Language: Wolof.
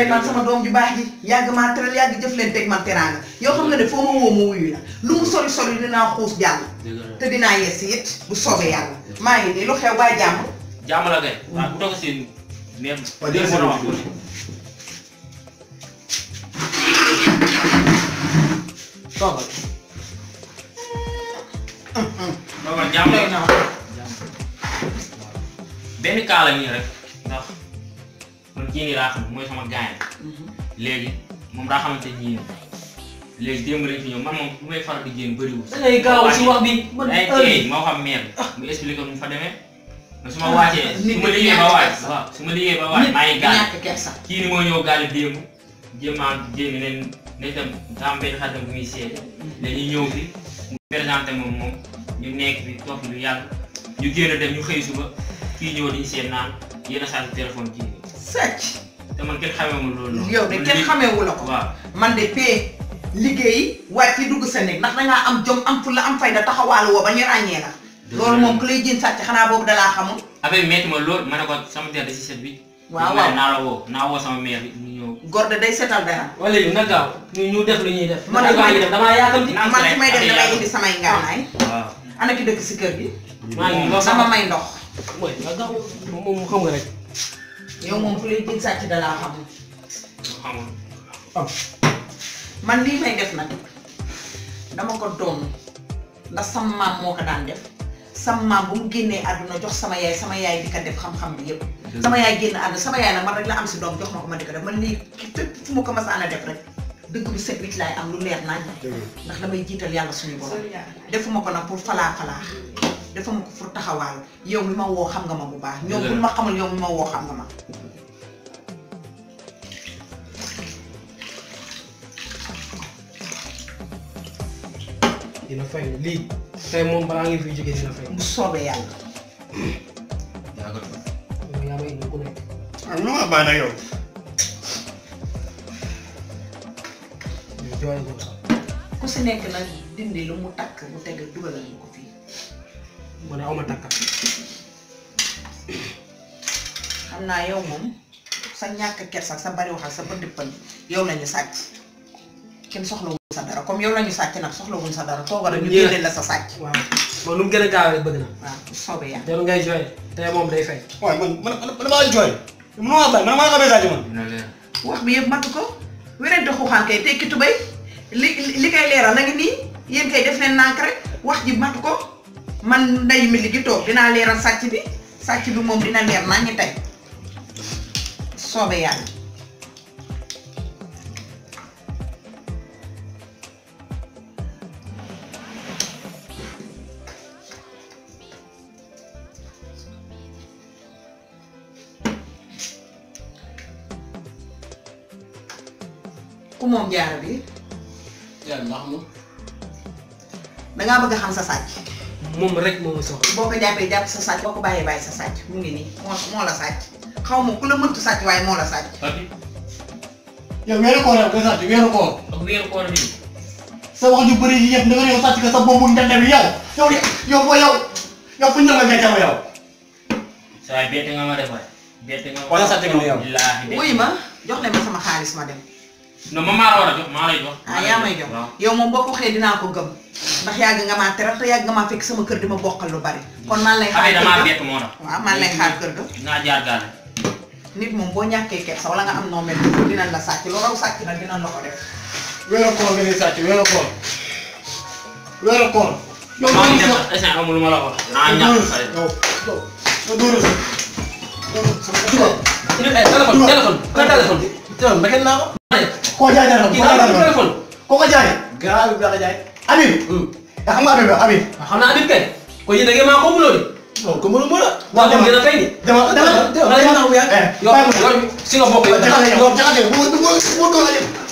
man sama doom ju baax ji yàgg maa tëral yàgg jëf leen teg man teraanga yow xam nga ne foo ma woo ma wuyu la lu mu sori sori dinaa xuus jàll te dinaa yes it bu soobee yàlla maa ngi nii lu xew baa jàmm jàmm la kay waaw bu toog si neem toogal jàmm la benn kaala nii rek ndax man kii nii laa xam mooy sama gaañ léegi moom daa xamante ni léegi démb lañ fi ñëw man moom bu may faral di génn bëriwul. da ngay gaaw si wax bi man moo xam meer mu expliqué nu mu fa demee. su ma wàccee su ma liggéey ba waaj waaw su ma liggéey ba waaj maa ngi gaal kii ni moo ñëw gaal démb jéemaan génn leen ne tam daa am benn xaritam bu muy seete dañuy ñëw fi mu présenté moom ñu nekk fi toog lu yàgg ñu génn dem ñu xëy suba kii ñëw dañu seet naan yéen a sàcc téléphone kii nii. sàcc. te man kenn xameewul loolu. yow de kenn xameewu la ko. waaw man de pee liggéey wàcc dugg sa néeg ndax dangaa am jom am fulla am fayda taxawaalu woo ba ñu ràññee la. loolu moom ku lay jën sàcc xanaa boobu dalaa xamul. affaire métti ma loolu ma ne ko sama teel si set bi. waaw waaw naa woo sama mère bi ñu ñëw. góor de day setal dara. wala léegi na gaaw ñu def lu ñuy def. man damaa yaakamti. man su may def damay indi samay ngaanaay. waaw ana ki dëkk si kër gi. maa ngi loo sama may ndox. mooy nga gaaw moom xam nga rek. yow moom ku lay jën sàcc dalaa xamul. xamul. man lii may def nag dama ko doon ndax sama maam moo ko daan def sama maam bu mu génnee àdduna jox sama yaay di ko def xam-xam bi yëpp. sama yaay génn àdduna sama yaay nag man rek la am si doom jox ma ko ma di ko def man lii fépp fu ma ko masaan a def rek dëgg bu set wicc laay am lu leer nañ ndax damay jiital yàlla suñu borom defuma ko nag pour falaa defuma ko pour taxawaal yow mi ma woo xam nga ma bu baax ñoom buñ ma xamul yow mi ma woo xam nga ma. dina fay lii tey moom balaa ngi fi jógee dina fay. bu soobee yàlla. yaa may indi ku nekk. ah lu ma bàyyi nag yow. jooy ko sax. ku si nekk nag dindi lu mu takk bu teg dugalal ñu ko fii. ma ne aw ma takka. xam naa yow moom sa ñàkk kersa sa bari wax ak sa bënd pënd yow lañu sàcc kenn soxlawul sa dara comme yow lañu sàcc nag soxlawul sa dara toogal rek ñu génne la sa sàcc. waaw man nu mu gën a gaawee bëgg na. waaw bu soobee yàlla. jarul ngay jooy tey moom day fay. waaye man damaa jooy. mënuma bàyyi man maa xamee sàcc man. wax bi yëpp matu ko wérante xuuxaan kay tekki tubay li koy leeral na ngi nii yéen kay def leen nànk rek wax ji matu ko man nday mi li gi toog dinaa leeral sàcc bi moom dina leer naa ñu tey soobee yàlla. ku moom jaara bi. yàlla ndax moom. dangaa bëgg a xam sa sàcc. moom rek moo ma soxla. boo ko jàppee jàpp sa sàcc boo ko bàyyee bàyyi sa sàcc mu ngi nii moo la sàcc xaw ma ku la mëntu sàcc waaye moo la sàcc. papi. yow weeru koor yow nga sàcc weeru koor. ak weeru koor bi. sa wax ju bëri yi yëpp da nga yow sàcc ka sa boobu ndende bi yow fu ñu la nga jama yow. saa yi bette nga ma def waay. bette nga ma wala sàcc nga yow. wuy ma jox leen ma sama xaalis ma dem. non man maa la war a jox maa lay jox. ah yaa may jox yow moom boo ko waxee dinaa ko gëm ndax yàgg nga maa teral te yàgg nga maa fekk sama kër di ma bokkal lu bari kon man lay xaar damaa bett moo tax. waaw man lay xaar kër ga. naa jaar gaale. nit moom boo ñàkkee kersa wala nga am noo mel dinañ la sàcc lu raw sàcc nag dinañ la ko def. weeru koor nga ni sàcc weeru koor. weeru koor yow maa ngi dem sax instant amul lu ma la wax naa ñàkk sa téléphone ba kenn naa ko. koo jaay téléphone. koo ko jaay. garaaw bi la ko jaay. Habib. yaa xam nga Habib la Habib. waaw xam naa Habib kay. ko yéen da ngeen maa ko mënoo di. non ko mënu la. waaw moom gën a fay ni. dama yow si nga bokk yow. jaxate yow bu